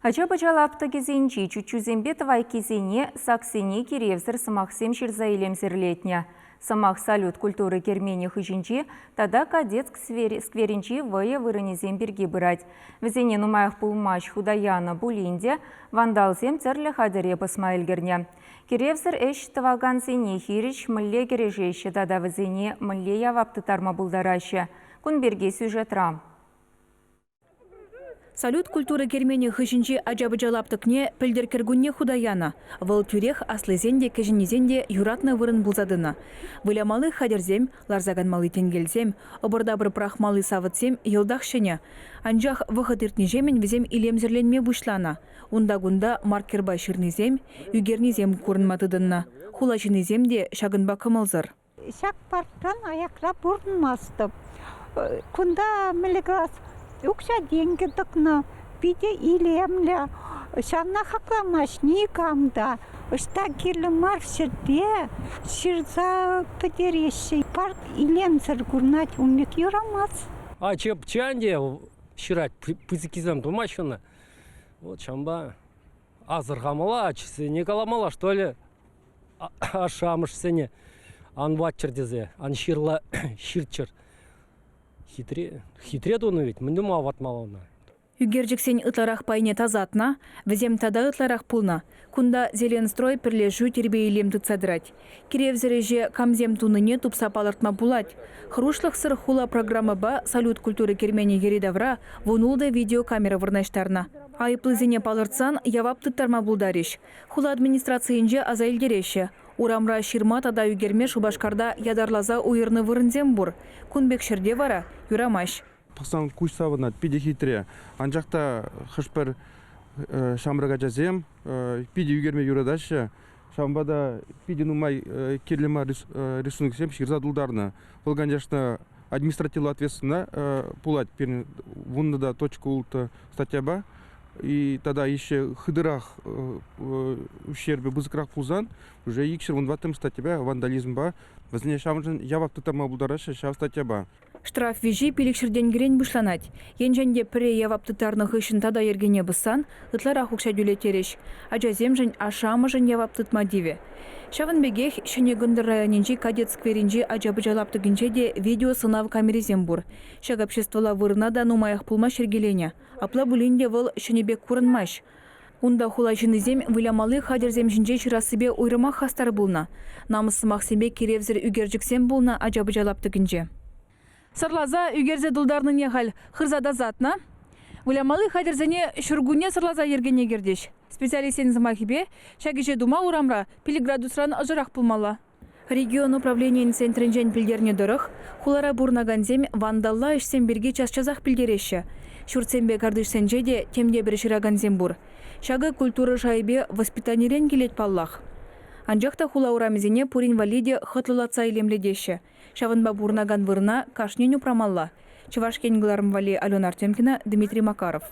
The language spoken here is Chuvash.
Ача-пӑча лаптӑкӗсенчи чуччусемпе тӑвайккисене, саксене киревсӗр сӑмахсем ҫырса илемсӗрлетнӗ. Сӑмах салют культура керменӗ хыҫӗнчи тата Кадетск скверӗнчи вӑйӑ вырӑнӗсем пирки пырать. Вӗсене нумаях пулмасть хута янӑ пулин те вандалсем тӗрлӗ хатӗре пӑсма ӗлкӗрнӗ. Киревсӗр ӗҫ тӑвакансене хирӗҫ мӗнле кӗрешеҫҫӗ тата вӗсене мӗнле явап тыттарма пултараҫҫӗ? Кун пирки сюжетра. Салют культура керменӗ хыҫӗнчи ача-пӑча лаптӑкне пӗлтӗр кӗркунне хута янӑ. Вӑл тӳрех аслисен те, кӗҫӗннисен те юратнӑ вырӑн пулса тӑнӑ. Вылямалли хатӗрсем, ларса канмалли тенкелсем, ӑпӑр-тапӑр пӑрахмалли савӑтсем йӑлтах ҫӗнӗ. Анчах вӑхӑт иртнӗҫемӗн вӗсем илемсӗрленме пуҫланӑ. Унта-кунта маркерпа ҫырнисем, ӳкернисем курӑнма тытӑннӑ. Хула ҫыннисем те ҫакӑнпа кӑмӑлсӑр. Ҫак паркран аякра пурӑнмастӑп. Кунта мӗнле калас, укҫа-тенкӗ тӑкнӑ, питӗ илемлӗ. Ҫавна хакламасть никам та. Ӑҫта кирлӗ мар ҫӗрте ҫырса пӗтереҫҫӗ. Парк илемсӗр курӑнать, ун пек юрамасть. Ача-пӑча ӗнтӗ ҫырать, пысӑккисем тумаҫҫӗ ӑна. Вот ҫавӑнпа асӑрхамалла, ачасене каламалла, что ли, ашшӗ-амӑшсене ан ватчӑр тесе, ан ҫырла ҫырччӑр. Хитре, хитре тунӑ ведь, мӗн тума ватмалла ӑна? Ӳкерчӗксен ытларах пайне тасатнӑ, вӗсем тата ытларах пулнӑ. Кунта «Зеленстрой» пӗрлешӳ тирпей-илем тытса тӑрать. Киревсӗр ӗҫе камсем тунине тупса палӑртма пулать. Хӑрушлӑхсӑр хула программӑпа Салют культура керменӗ йӗри-тавра 16 видеокамера вырнаҫтарнӑ. Айӑплисене палӑртсан явап тыттарма пултарӗҫ. Хула администрацийӗнче аса илтереҫҫӗ, урамра ҫырма тата ӳкерме Шупашкарта ятарласа уйӑрнӑ вырӑнсем пур. Кун пек ҫӗрте вара юрамасть. Пӑхсан куҫ савӑнать, питӗ хитре. Анчах та хӑш-пӗр ҫамрӑк ачасем питӗ ӳкерме юратаҫҫӗ. Ҫавӑнпа та питӗ нумай кирлӗ мар рисунксем ҫырса тултарнӑ. Вӑл, конечно, административлӑ ответственна пулать пирӗн вуннӑ та точка улттӑ статьяпа. И тата еще хытӑрах ущербӗ пысӑкрах пулсан уже 214 статьяпа вандализмпа вӗсене ҫавӑншӑн явап тыттарма пултараҫҫӗ ҫав статьяпа. Штраф виҫи пилӗкҫӗртен кӗрен пуҫланать. Енчен те пӗрре явап тыттарнӑ хыҫҫӑн тата йӗркене пӑссан, ытларах укҫа тӳлеттерӗҫ. Ачасемшӗн, ашшӗ-амӑшӗн явап тытма тивӗ. Ҫавӑн пекех Ҫӗнӗ Кӑнтӑр районӗнчи Кадет скверӗнчи ача-пӑча лаптӑкӗнче те видеосӑнав камерисем пур. Ҫак обществӑлла вырӑна та нумаях пулмасть йӗркеленӗ. Апла пулин те вӑл ҫӗнӗ пек курӑнмасть. Унта хула ҫыннисем вылямалли хатӗрсем ҫинче ҫырассипе уйрӑмах хастар пулнӑ. Намӑс сӑмахсемпе киревсӗр ӳкерчӗксем пулнӑ ача-пӑча лаптӑкӗнче. Сӑрласа ӳкерсе тултарнине халь хырса тасатнӑ. Вылямалли хатӗрсене ҫуркунне сӑрласа йӗркене кӗртӗҫ. Специалистсен сӑмахӗпе, ҫак ӗҫе тума урамра пилӗк градусран ӑшӑрах пулмалла. Регион управленийӗн центрӗнчен пӗлтернӗ тӑрӑх, хулара пурӑнакансем вандалла ӗҫсем пирки час-часах пӗлтереҫҫӗ. Ҫуртсемпе картишсенче те темтепӗр ҫыракансем пур. Ҫакӑ культура шайӗпе воспитанирен килет паллах. Анчах та хула урамӗсене пурин валли те хӑтлӑлатса илемлетеҫҫӗ. Ҫавӑнпа пурӑнакан вырӑна кашнин упрамалла. Чӑваш Ен кӑларӑм валли Алена Артемкина, Дмитрий Макаров.